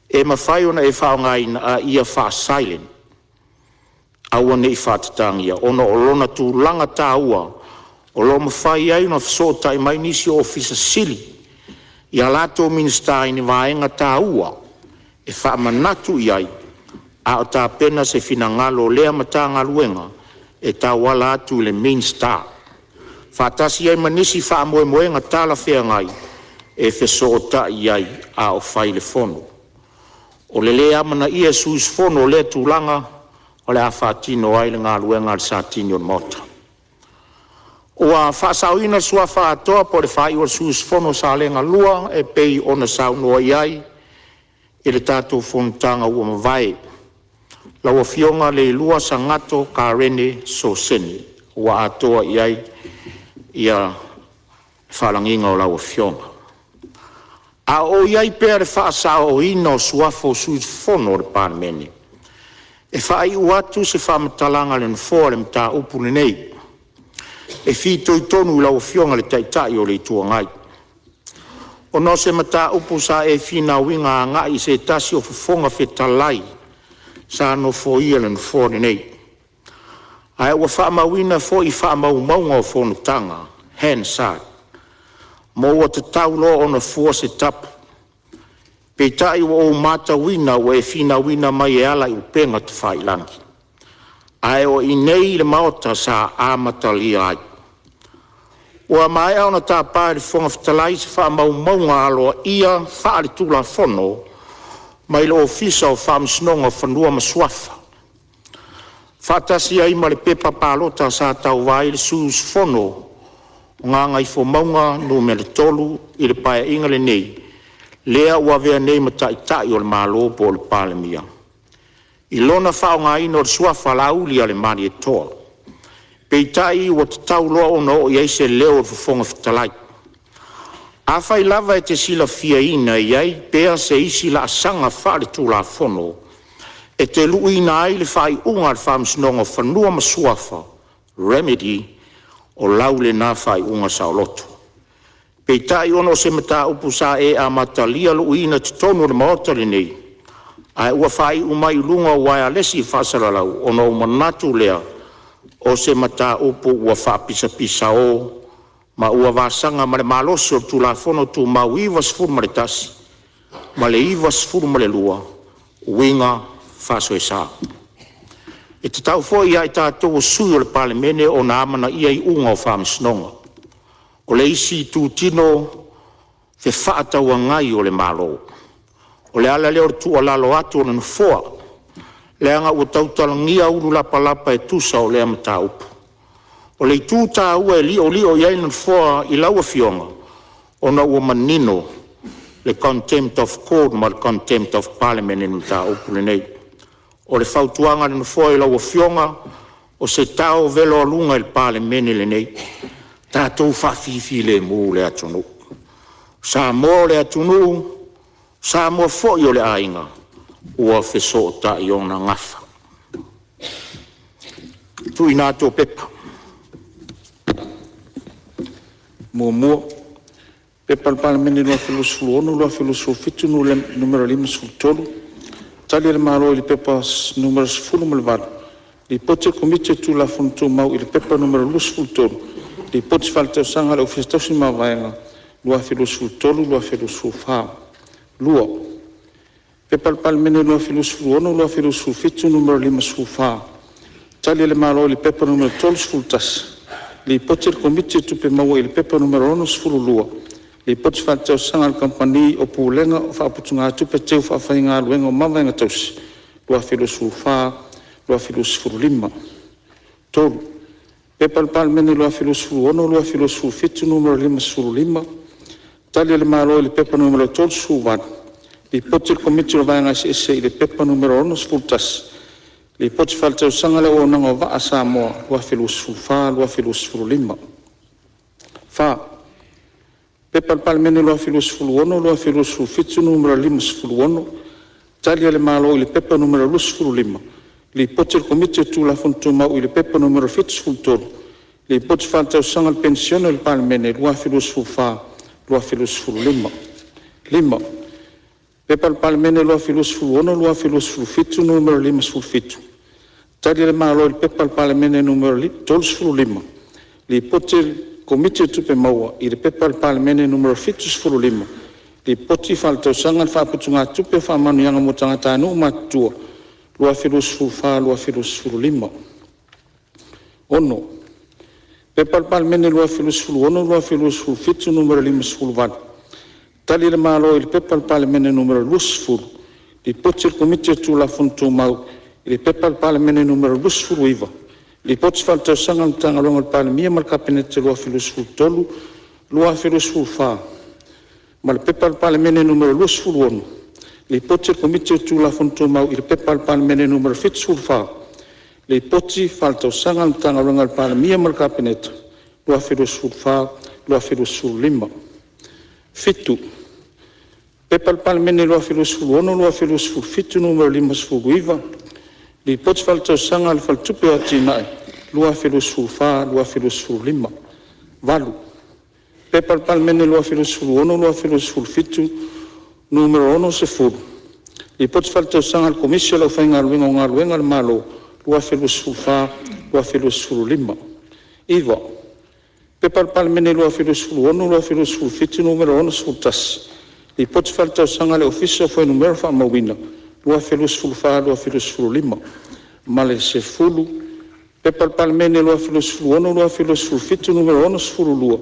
E mafai ona e faaaogaina a ia faa-silent aua nei faatatagina ona o lona tulaga taua o lo o mafai ai ona fesootai mai nisi o Ofisa Sili i a latou Minisita i ni vaega taua e faamanatu i ai a o tapena se finagalo o lea Matagaluega e tauala atu i le Minisita, faatasi ai ma nisi faamoemoega talafeagai e fesootai i ai a o fai le fono. O le le amanaia e sui usufono o lea tulaga o le a faatino ai le galuega a le Satini o le Maota. Ua faasaoina suafa atoa po o le faaiu o le sui usufono o Salega 1 e pei ona saunoa i ai i le tatou fonotaga ua mavae, lau Afioga Leilua Sagatto Karene Sosene, ua atoa i ai ia faalagiga o lau Afioga. A o i ai pea i le faasaoina o suafa o sui usufono o le Palemene, e faaiu atu se faamatalaga a le Nofoa i le mataupu lenei e fitoitonu i lau Afioga i le Taitai o le Itu Agai, ona o se mataupu sa e finauina agai i se tasi o Fofoga Fetalai sa nofoia le nofoa lenei, ae ua faamauina foi i faamaumauga o Fonotaga Hansard, ma ua tatau loa ona fua se tapu. Peitai ua ou matauina ua e finauina mai e ala i upega tafailagi, ae o inei i le Maota sa amatalia ai. Ua maea ona tapa e le Fofoga Fetalai se faamaumauga aloaia faaletulafono mai le Ofisa o Faamasinoga o Fanua ma Suafa, faatasi ai ma le pepa palota sa tauva ai le sui usufono mo Gagaifomauga Nu.3 i le Paeaiga lenei, lea ua avea nei ma Taitai o le Malo po o le Palemia, i lona faaaogaina o le suafa Laaulialemalietoa. Peitai ua tatau loa ona oo i ai se leo o le Fofoga Fetalai. Afai lava e te silafiaina e i ai pea se isi laasaga faaletulafono e te luiina ai le faaiuga a le Faamasinoga o Fanua ma Suafa Remedy, o lau lena faaiuga saoloto. Peitai ona o se mataupu sa e amatalia luiina i totonu o le Maota lenei, ae ua faaiu mai i luga o uaealesi faasalalau, ona ou manatu lea o se mataupu ua faapisapisao ma ua vasaga ma le malosi o le Tulafono Tumau 91 ma le 92, uiga faasoesa. E tatau foi ia i tatou o sui o le Palemene ona amanaia iuga o faamasinoga. O le isi itutino fefaatauagai o le Malo. O le ala lea o le tuualalo atu o le Nofoa, leaga ua tautalagia ulu lapalapa e tusa o lea mataupu. O le itu taua e liolio i ai le Nofoa i lau Afioga, ona ua manino le Contempt of Court ma le Contempt of Parliament i le mataupu lenei. O le fautuaga a le Nofoa i lau Afioga, o se tao velo aluga i le Palemene lenei, tatou faafifilemu le atunuu. O Samoa o le atunuu, o Samoa foi o le aiga, ua fesootai ona gafa. Tuuina atu o Pepa. 1. P.P.2026/2027 Nu.53, Tali a le Malo i le P.P.2023/2024 Nu.18, Lipoti a le Komiti o Tulafono Tumau i le P.P.2023/2024 Nu.23, Lipoti Faaletausaga a le Ofisa Tausi Mavaega 2023/2024. 2. P.P.2026/2027 Nu.54, Tali a le Malo i le P.P.2023/2024 Nu.31, Lipoti a le Komiti o Tupe Maua i le P.P.2022/2023, Lipoti Faaletausaga a le Kamupani o Pulega o Faaputugatupe Teu Faafaigaluega o Mavaega Tausi 2024/2025. 3. P.P.2026/2027 Nu.55, Tali a le Malo i le P.P.2023/2024, Lipoti a le Komiti o le Vaega Eseese i le P.P.2023/2025, Lipoti Faaletausaga a le Auaunaga o Vaa Samoa 2024/2025. 4. P.P.2026/2027 Nu.56, Tali a le Malo i le P.P.2023/2025, Lipoti a le Komiti o Tulafono Tumau i le P.P.2023/2023, Lipoti Faaletausaga a le Penisione a le Palemene 2024/2025. 5. P.P.2026/2027 Nu.57, Tali a le Malo i le P.P.2023/2024 Nu.35, Lipoti a le Komiti o Tupe Maua i le P.P.2023/2024 Nu.75, Lipoti Faaletausaga a le Faaputugatupe o Faamanuiaga mo Tagatanuu Matutua 2024/2025. 6. P.P.2026/2027 Nu.58, Tali a le Malo i le P.P.2023/2024 Nu.20, Lipoti a le Komiti o Tulafono Tumau i le P.P.2023/2024 Nu.29, Lipoti Faaletausaga a le Matagaluega a le Palemia ma le Kapeneta 2023/2024 ma le P.P.2023/2024 Nu.26, Lipoti a le Komiti o Tulafono Tumau i le P.P.2023 Nu.74, Lipoti Faaletausaga a le Matagaluega a le Palemia ma le Kapeneta 2024/2025. 7. P.P.2023/2024 Nu.59, Lipoti Faaletausaga a le Faletupe o Atina'e 2024/2025. 8. P.P.2023/2024 Nu.60, Lipoti Faaletausaga a le Komisi o le Aufaigaluega o Galuega a le Malo 2024/2025. 9. P.P.2023/2024 Nu.61, Lipoti Faaletausaga a le Ofisa o Fuainumera Faamauina 2024/2025. Ma le 10. P.P.2023/2024 Nu.62,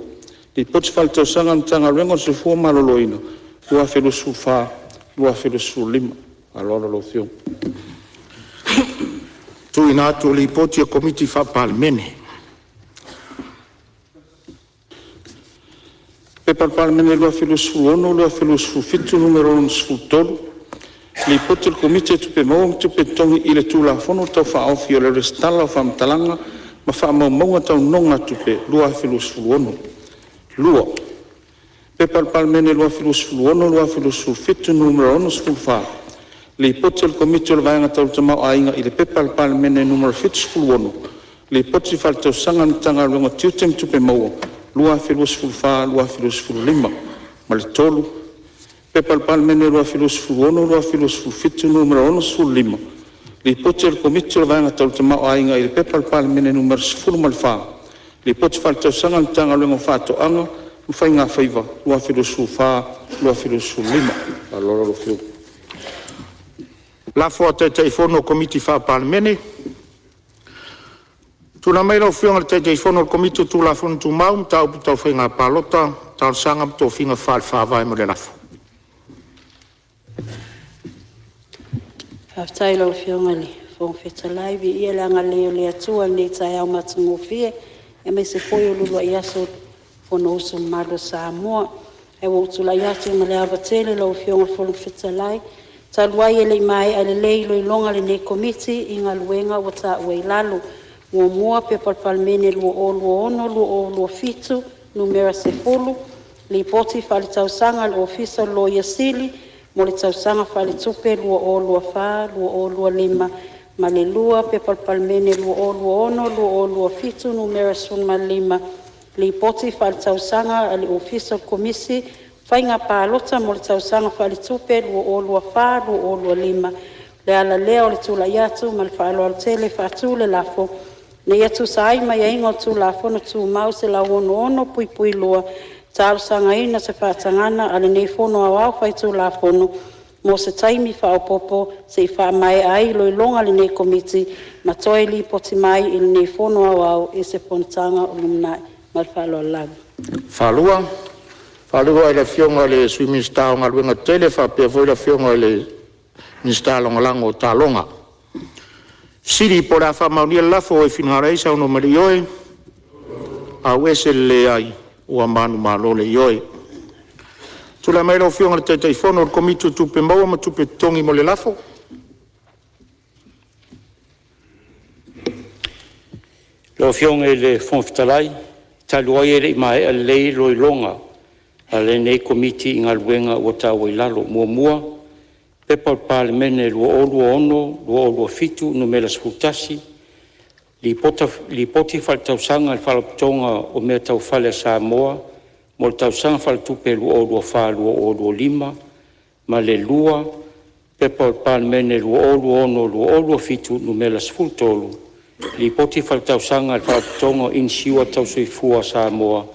Lipoti Faaletausaga a le Matagaluega o le Soifua Maloloina 2024/2025. Ma le faaaloalo lau Afioga. Tuuina atu o Lipoti a Komiti Faa-Palemene. P.P.2023/2024 Nu.63, Lipoti a le Komiti o Tupe Maua ma Tupe Totogi i le Tulafono Tau Faaofi o le Resitara o Faamatalaga ma Faamaumauga Tau Nonogatupe 2016. 2. P.P.2023/2024 Nu.64, Lipoti a le Komiti o le Vaega Tau le Tamaoaiga i le P.P.2023 Nu.76, Lipoti Faaletausaga a le Matagaluega o Tiute ma Tupe Maua 2024/2025. Ma le 3. P.P.2023/2024 Nu.65, Lipoti a le Komiti o le Vaega Tau le Tamaoaiga i le P.P.2023 Nu.14, Lipoti Faaletausaga a le Matagaluega o Faatoaga ma Faigafaiva 2024/2025. Faaaloalo lau Afioga. Lafo a Taitaifono o Komiti Faa-Palemene. Tulai mai lau Afioga i le Taitaifono o le Komiti o Tulafono Tumau, Mataupu Tau Faiga Palota, Talosaga ma Tofiga Faale-Faavae mo le lafo. Faafetai i lau Afioga i le Fofoga Fetalai, viia le agalelei o le Atua i lenei taeao matagofie aemaise foi o le uluai aso o le Fonousu mamalu a Samoa. Ae ua ou tulai atu ma le ava tele lau Afioga i le Fofoga Fetalai, talu ai e le i maea lelei iloiloga a lenei Komiti i galuega ua taua i lalo: 1. P.P.2026/2027 Nu.10, Lipoti Faaletausaga a le Ofisa o le Loia Sili mo le Tausaga Faaletupe 2024/2025 ma le 2. P.P.2026/2027 Nu.15, Lipoti Faaletausaga a le Ofisa o le Komisi o Faiga Palota mo le Tausaga Faaletupe 2024/2025. O le ala lea o le tulai atu ma le faaaloalo tele e faatu le lafo, Ina ia tusa ai ma aiaiga o Tulafono Tumau 166(2), e talosagaina se faatagaga a lenei Fono Aoao Faitulafono mo se taimi faaopoopo se i faamaea ai iloiloga a lenei Komiti ma toe lipoti mai i lenei Fono Aoao i se Fonotaga o lumanai. Ma le faaaloalo lava. E faasilasila atu ua faamaonia le lafo. Galuega Tetele faapea foi le Afioga i le Minisita Lagolago o Taaloga. Po o le a faamaonia le lafo, ua e finagalo ai saunoa mai i le ioe, auese le leai. Ua manumalo le ioe. Tulai mai lau Afioga i le Taitaifono o le Komiti o Tupe Maua ma Tupe Totogi mo le lafo. Lau Afioga i le Fofoga Fetalai, talu ai e le i maea lelei iloiloga a lenei Komiti i Galuega ua taua i lalo: 1. P.P.2026/2027 Nu.11, Lipoti Faaletausaga a le Faalapotopotoga o Mea Tau Fale a Samoa mo le Tausaga Faaletupe 2024/2025 ma le 2. P.P.2026/2027 Nu.13, Lipoti Faaletausaga a le Faalapotopotoga o Inisiua Tau Soifua a Samoa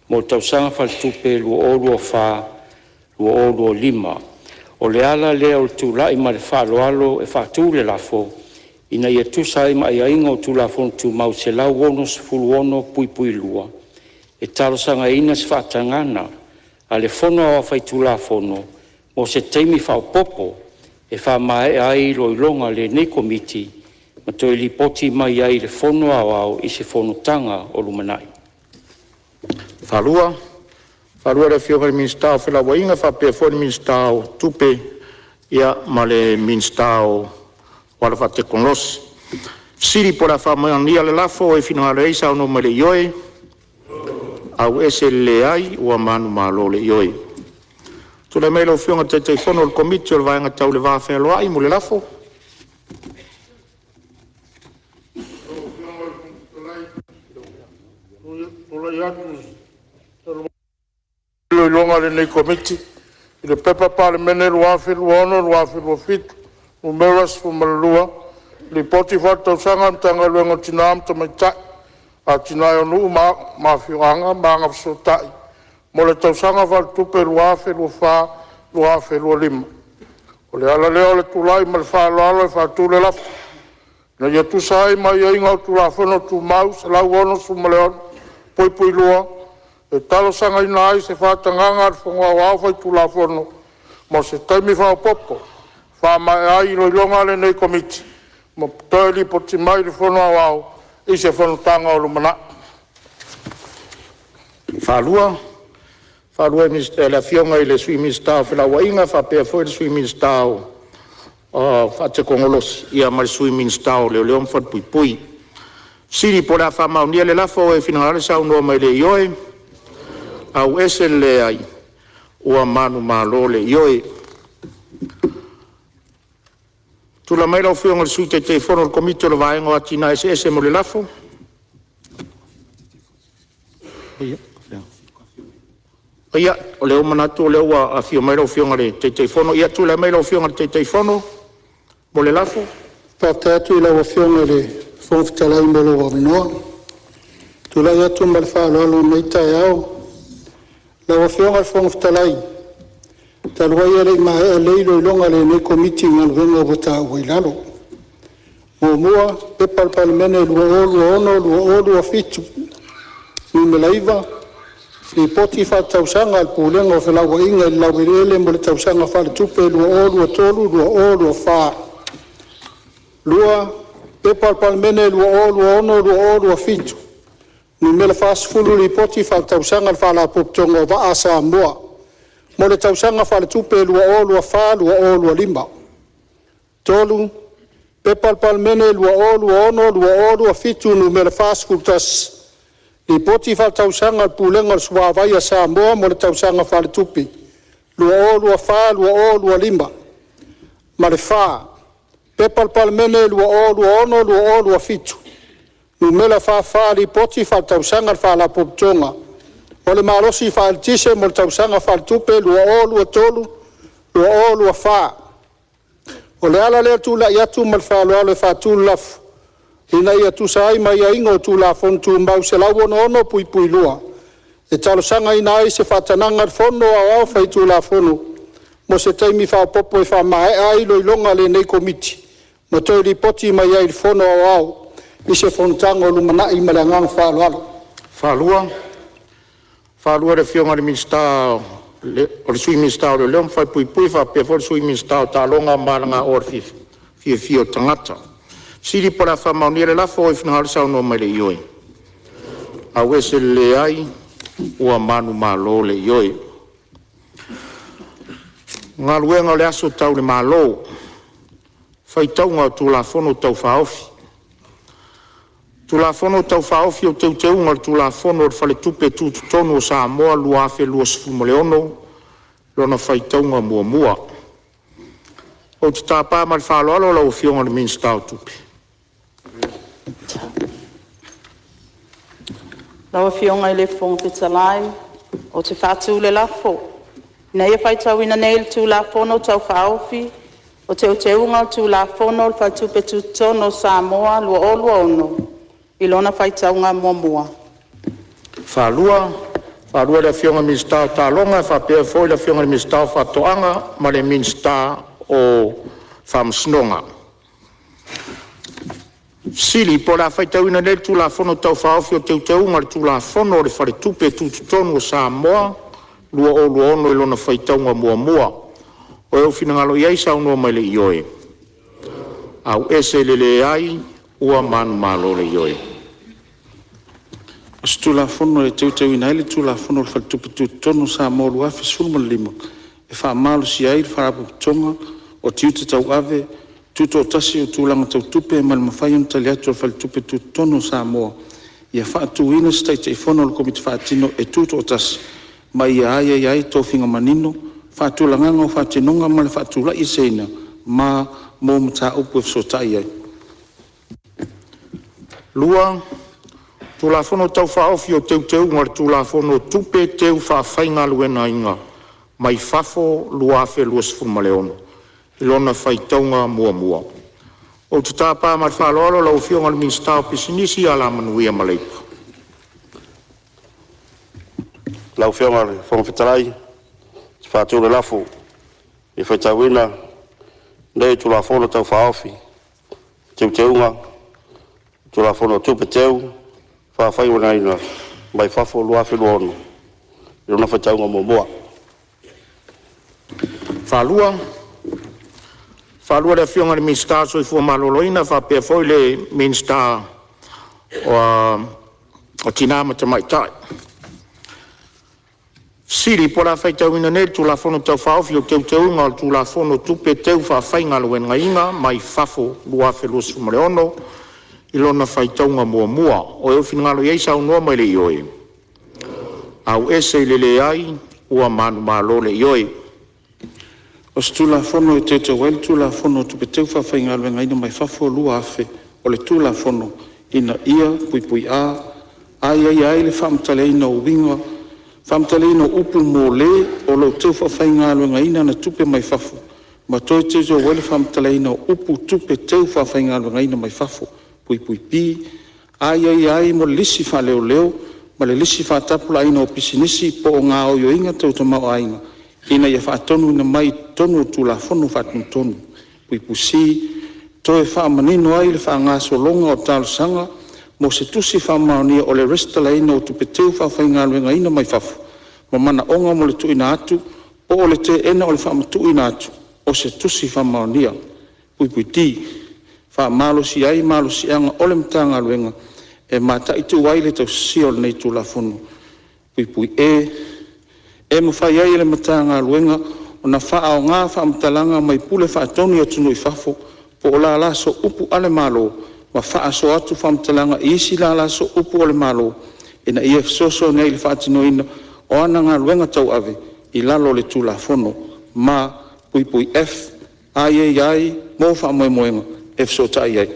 mo le Tausaga Faaletupe 2024/2025. O le ala lea o le tulai ma le faaaloalo e faatu le lafo, Ina ia tusa ai ma aiaiga o Tulafono Tumau 166(2), e talosagaina se faatagaga a le Fono Aoao Faitulafono mo se taimi faaopoopo e faamaea ai iloiloga a lenei Komiti ma toe lipoti mai ai i le Fono Aoao i se Fonotaga o lumanai. Faaluaina le Afioga i le Minisita o Felauaiga faapea foi le Minisita o Tupe ma le Minisita o Auala Faatekonolosi. Fesili po o le a faamaonia le lafo. O e finagalo ai saunoa mai i le ioe, auese le leai ua manumalo le ioe. Tulai mai lau Afioga i le Taitaifono o le Komiti o le Vaega Tau le Va Fealoai mo le lafo. Iloiloga a lenei Komiti i le P.P.2026/2027 Nu.12, Lipoti Faaletausaga a le Matagaluega o Tina ma Tamaitai, Atinae o Nuu ma Afioga ma Agafesootai mo le Tausaga Faaletupe 2024/2025. O le ala lea o le tulai ma le faaaloalo e faatu le lafo, Ina ia tusa ai ma aiaiga o Tulafono Tumau 166(2), e talosagaina ai se faatagaga a le Fono Aoao Faitulafono mo se taimi faaopoopo e faamaea ai iloiloga a lenei Komiti ma toe lipoti mai i le Fono Aoao i se Fonotaga o lumanai. Faaluaina le Afioga i le Sui Minisita o Felauaiga faapea foi le Sui Minisita o Faatekonolosi ma le Sui Minisita o Leoleo ma Falepuipui. Fesili po o le a faamaonia le lafo. Ua e finagalo saunoa mai i le ioe, auese le leai ua manumalo le ioe. Tulai mai lau Afioga i le Sui Taitaifono o le Komiti o le Vaega o Atinae Eseese mo le lafo. Ia, o lea ua manatu o lea ua afio mai lau Afioga i le Taitaifono. Ia, tulai mai lau Afioga i le Taitaifono mo le lafo. Faafetai atu i lau Afioga i le Fofoga Fetalai mo lou avanoa. Ou te tulai atu ma le faaaloalo i lenei taeao. Lau Afioga i le Fofoga Fetalai, talu ai e le i maea lelei iloiloga a lenei Komiti i Galuega ua taua i lalo: 1. P.P.2026/2027 Nu.9, Lipoti Faaletausaga a le Pulega o Felauaiga i le Laueleele mo le Tausaga Faaletupe 2023/2024; 2. P.P.2026/2027 Nu.40, Lipoti Faaletausaga a le Faalapotopotoga o Vaa a Samoa mo le Tausaga Faaletupe 2024/2025; 3. P.P.2026/2027 Nu.41, Lipoti Faaletausaga a le Pulega o le Suavai a Samoa mo le Tausaga Faaletupe 2024/2025; ma le 4. P.P.2026/2027 Nu.44, Lipoti Faaletausaga a le Faalapotopotoga o le Malosi Faaeletise mo le Tausaga Faaletupe 2023/2024. O le ala lea o le tulai atu ma le faaaloalo e faatu le lafo, Ina ia tusa ai ma aiaiga o Tulafono Tumau 166(2), e talosagaina ai se faatagaga a le Fono Aoao Faitulafono mo se taimi faaopoopo e faamaea ai iloiloga a lenei Komiti ma toe lipoti mai ai i le Fono Aoao i se Fonotaga o lumanai. Ma le agaga faaaloalo. Faaluaina le Afioga i le Sui Minisita o Leoleo ma Falepuipui faapea foi le Sui Minisita o Taaloga ma Alagaoa Fiafia a Tagata. Fesili po o le a faamaonia le lafo. Ua e finagalo saunoa mai i le ioe, auese le leai ua manumalo le ioe. Galuega o le Aso Tau le Malo, Faitauga o Tulafono Tau Faaofi. Tulafono Tau Faaofi o Teuteuga o le Tulafono o le Faletupe Tutotonu o Samoa 2026, lona faitauga muamua. Ou te tapa ma le faaaloalo lau Afioga i le Minisita o Tupe. Lau Afioga i le Fofoga Fetalai ou te faatu le lafo, Ina ia faitauina nei le Tulafono Tau Faaofi o Teuteuga o le Tulafono o le Faletupe Tutotonu o Samoa 2026 i lona faitauga muamua. Faalua le Afioga i le Minisita o Taaloga faapea foi le Afioga i le Minisita o Faatoaga ma le Minisita o Faamasinoga. Fesili Po o le a faitauina nei le Tulafono Tau Faaofi o Teuteuga o le Tulafono o le Faletupe Tutotonu o Samoa 2026 i lona faitauga muamua. O lou finagalo ia saunoa mai i le ioe, auese le leai Faasaoga. O se Tulafono e Teuteuina ai le Tulafono o le Faletupe Tutotonu o Samoa 2015 e faamalosia ai le Faalapotopotoga o Tiute Tauave Tutoatasi o Tulaga Tau Tupe ma le mafai ona tali atu a le Faletupe Tutotonu o Samoa, ia faatuina se Taitaifono o le Komiti Faatino e tutoatasi, ma ia aiaia ai tofiga manino, faatulagaga o faatinoga ma le faatulaieseina, ma mo mataupu e fesootai ai. 2. Tulafono Tau Faaofi o Teuteuga o le Tulafono o Tupe Teufaafaigaluegaina mai Fafo 2026 i lona faitauga muamua. Ou te tapa ma le faaaloalo lau Afioga i le Minisita o Pisinisi, Alamanuia ma Leipa. Lau Afioga i le Fofoga Fetalai, ou te faatu le lafo, Ina ia faitauina nei Tulafono Tau Faaofi o Teuteuga o Tulafono o Tupe Teufaafaigaluegaina mai Fafo 2026 i lona faitauga muamua. E faatalofa i le Afioga i le Minisita o le Soifua Maloloina faapea foi le Minisita o Tina ma Tamaitai. O le a faitauina nei le Tulafono Tau Faaofi o Teuteuga o le Tulafono o Tupe Teufaafaigaluegaina mai Fafo 2026 i lona faitauga muamua. O e ua finagalo ai saunoa mai i le ioe, ua maea le ioe. O se Tulafono e Teuteu ai le Tulafono o Tupe Teufaafaigaluegaina mai Fafo 2000 o le Tulafono, ina ia: (a). Aiaia ai le faamatalaina o uiga faamatalaina o upu mo le o lo o teu faafaigaluegaina ana tupe mai fafo ma toe teuteu ai le faamatalaina o upu tupe teufaafaigaluegaina mai fafo; (b). Aiaia ai mo le lisi faaleoleo ma le lisi faatapulaaina o pisinisi po o gaoioiga tau tamaoaiga ina ia faatonuina mai i totonu o le Tulafono Faatonutonu; (c). Toe faamanino ai le faagasologa o talosaga mo se tusi faamaonia o le resitalaina o tupe teufaafaigaluegaina mai fafo ma manaoga mo le tuuina atu po o le teena o le faamatuuina atu o se tusi faamaonia. (D). Faamalosia ai malosiaga o le Matagaluega e mataitu ai le tausisia o lenei Tulafono. (E). E mafai ai e le Matagaluega ona faaaoga faamatalaga mai Pule Faatonu i atunuu i fafo po o lala sooupu a le Malo ma faasoa atu faamatalaga i isi lala sooupu a le Malo ina ia fesoasoani ai i le faatinoina o ana galuega tauave i lalo o le Tulafono, ma (f). Aiaia ai mo faamoemoega e fesootai ai.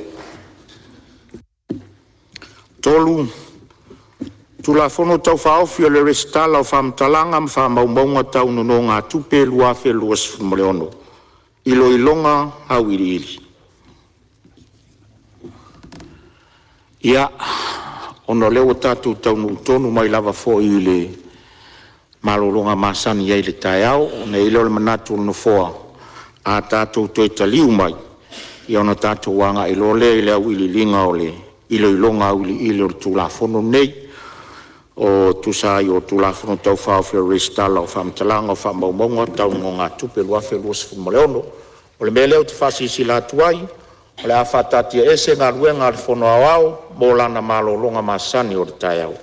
Tulafono Tau Faaofi o le Resitala o Faamatalaga ma Faamaumauga Tau Nonogatupe 2026. Iloiloga Auiliili. Ia, ona o lea ua tatou taunuu tonu mai lava foi i le malologa masani ai i le taeao, ona i ai lea o le manatu o le Nofoa, a tatou toe taliu mai, ia ona tatou agai loa lea i le auiliiliga o le iloiloga auiliili o le Tulafono lenei, e tusa ai o Tulafono Tau Faaofi o le Resitala o Faamatalaga o Faamaumauga Tau Nonogatupe 2026. O le mea lea ou te faasilasila atu ai, o le a faataatiaese Galuega a le Fono Aoao mo lana malologa masani o le taeao.